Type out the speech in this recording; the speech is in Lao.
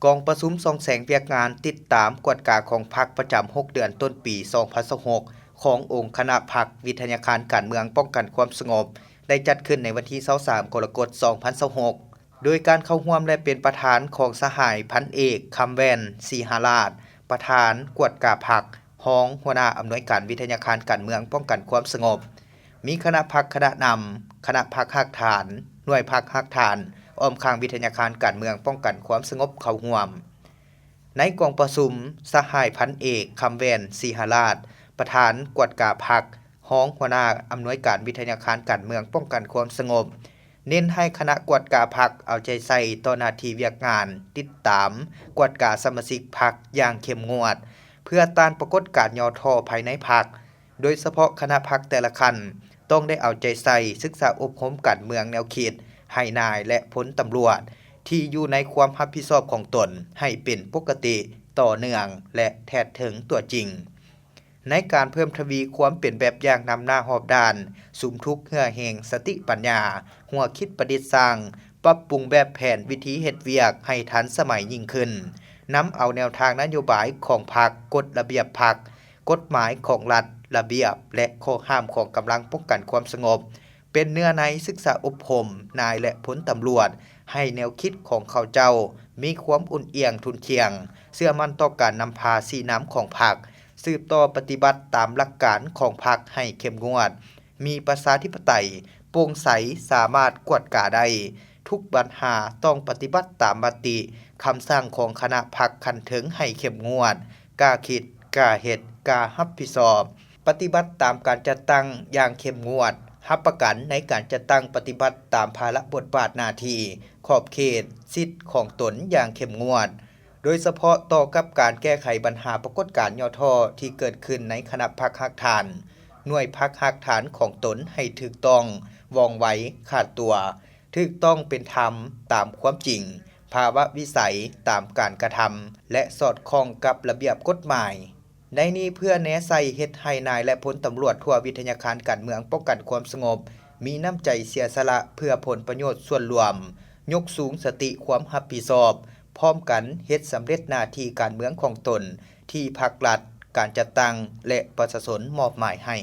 ກອງປະຊຸມສ່ອງແສງວຽກງານຕິດຕາມກວດກາຂອງພັກປະຈຳຫົກເດືອນຕົ້ນປີສອງພັນຊາວຫົກ ຂອງອົງຄະນະພັກ ວິທະຍາຄານການເມືອງປ້ອງກັນຄວາມສະຫງົບ ໄດ້ຈັດຂຶ້ນໃນວັນທີຊາວສາມ ກໍລະກົດ ສອງພັນຊາວຫົກ ໂດຍການເຂົ້າຮ່ວມ ແລະ ເປັນປະທານຂອງສະຫາຍພັນເອກ ຄຳແວ່ນ ສີຫະລາດ ປະທານກວດກາພັກ, ຮອງຫົວໜ້າອຳນວຍການວິທະຍາຄານການເມືອງປ້ອງກັນຄວາມສະຫງົບ, ມີຄະນະພັກຄະນະນຳ, ຄະນະພັກຮາກຖານ, ໜ່ວຍພັກຮາກຖານ, ອ້ອມຂ້າງວິທະຍາຄານການເມືອງປ້ອງກັນຄວາມສະຫງົບເຂົ້າຮ່ວມ. ໃນກອງປະຊຸມ, ສະຫາຍພັນເອກ ຄຳແວ່ນ ສີຫະລາດ ປະທານກວດກາພັກ, ຮອງຫົວໜ້າອຳນວຍການວິທະຍາຄານການເມືອງປ້ອງກັນຄວາມສະຫງົບ ເນັ້ນໃຫ້ຄະນະກວດກາພັກເອົາໃຈໃສ່ຕໍ່ໜ້າທີ່ວຽກງານຕິດຕາມກວດກາສະມາຊິກພັກຢ່າງເຂັ້ມງວດ ເພື່ອຕ້ານປາກົດການຫຍໍ້ທໍ້ພາຍໃນພັກ, ໂດຍສະເພາະຄະນະພັກແຕ່ລະຂັ້ນຕ້ອງໄດ້ເອົາໃຈໃສ່ສຶກສາອົບຮົມການເມືອງແນວຄິດໃຫ້ນາຍ ແລະ ພົນຕຳຫຼວດທີ່ຢູ່ໃນຄວາມຮັບຜິດຊອບຂອງຕົນໃຫ້ເປັນປົກກະຕິ, ຕໍ່ເນື່ອງ ແລະ ແທດເຖິງຕົວຈິງ. ໃນການເພີ່ມທະວີຄວາມເປັນແບບຢ່າງນຳໜ້າຮອບດ້ານ, ສຸມທຸກເຫື່ອແຮງສະຕິປັນຍາ, ຫົວຄິດປະດິດສ້າງ, ປັບປຸງແບບແຜນວິທີເຮັດວຽກໃຫ້ທັນສະໄໝຍິ່ງຂຶ້ນ, ນຳເອົາແນວທາງນະໂຍບາຍຂອງພັກ, ກົດລະບຽບພັກ, ກົດໝາຍຂອງລັດ, ລະບຽບ ແລະ ຂໍ້ຫ້າມຂອງກຳລັງປ້ອງກັນຄວາມສະຫງົບ ເປັນເນື້ອໃນສຶກສາອົບຮົມນາຍ ແລະ ພົນຕຳຫຼວດ ໃຫ້ແນວຄິດຂອງເຂົາເຈົ້າມີຄວາມອຸ່ນອຽງທຸ່ນທ່ຽງ, ເຊື່ອໝັ້ນຕໍ່ການນຳພາຊີ້ນຳຂອງພັກ, ສືບຕໍ່ປະຕິບັດຕາມຫຼັກການຂອງພັກໃຫ້ເຂັ້ມງວດ, ມີປະຊາທິປະໄຕ, ໂປ່ງໃສ, ສາມາດກວດກາໄດ້. ທຸກບັນຫາຕ້ອງປະຕິບັດຕາມມະຕິ, ຄຳສັ່ງຂອງຄະນະພັກຂັ້ນເທິງໃຫ້ເຂັ້ມງວດ, ກ້າຄິດ, ກ້າເຮັດ, ກ້າຮັບຜິດຊອບ. ປະຕິບັດຕາມການຈັດຕັ້ງຢ່າງເຂັ້ມງວດ, ຮັບປະກັນໃນການຈັດຕັ້ງປະຕິບັດຕາມພາລະບົດບາດໜ້າທີ່, ຂອບເຂດ, ສິດຂອງຕົນຢ່າງເຂັ້ມງວດ, ໂດຍສະເພາະຕໍ່ກັບການແກ້ໄຂບັນຫາປາກົດການຫຍໍ້ທໍ້ທີ່ເກີດຂຶ້ນໃນຄະນະພັກຮາກຖານ, ໜ່ວຍພັກຮາກຖານຂອງຕົນໃຫ້ຖືກຕ້ອງ, ວ່ອງໄວ, ຂາດຕົວ, ຖືກຕ້ອງເປັນທຳຕາມຄວາມຈິງ, ພາວະວິໄສຕາມການກະທຳ ແລະ ສອດຄ່ອງກັບລະບຽບກົດໝາຍ. ໃນນີ້ເພື່ອແນໃສ່ເຮັດໃຫ້ນາຍ ແລະ ພົນຕຳຫຼວດທົ່ວວິທະຍາຄານການເມືອງປ້ອງກັນຄວາມສະຫງົບ ມີນ້ຳໃຈເສຍສະຫຼະເພື່ອຜົນປະໂຫຍດສ່ວນລວມ, ຍົກສູງສະຕິຄວາມຮັບຜິດຊອບ, ພ້ອມກັນເຮັດສຳເລັດໜ້າທີ່ການເມືອງຂອງຕົນທີ່ພັກລັດ, ການຈັດຕັ້ງ ແລະ ປະຊາຊົນມອບໝາຍໃຫ້.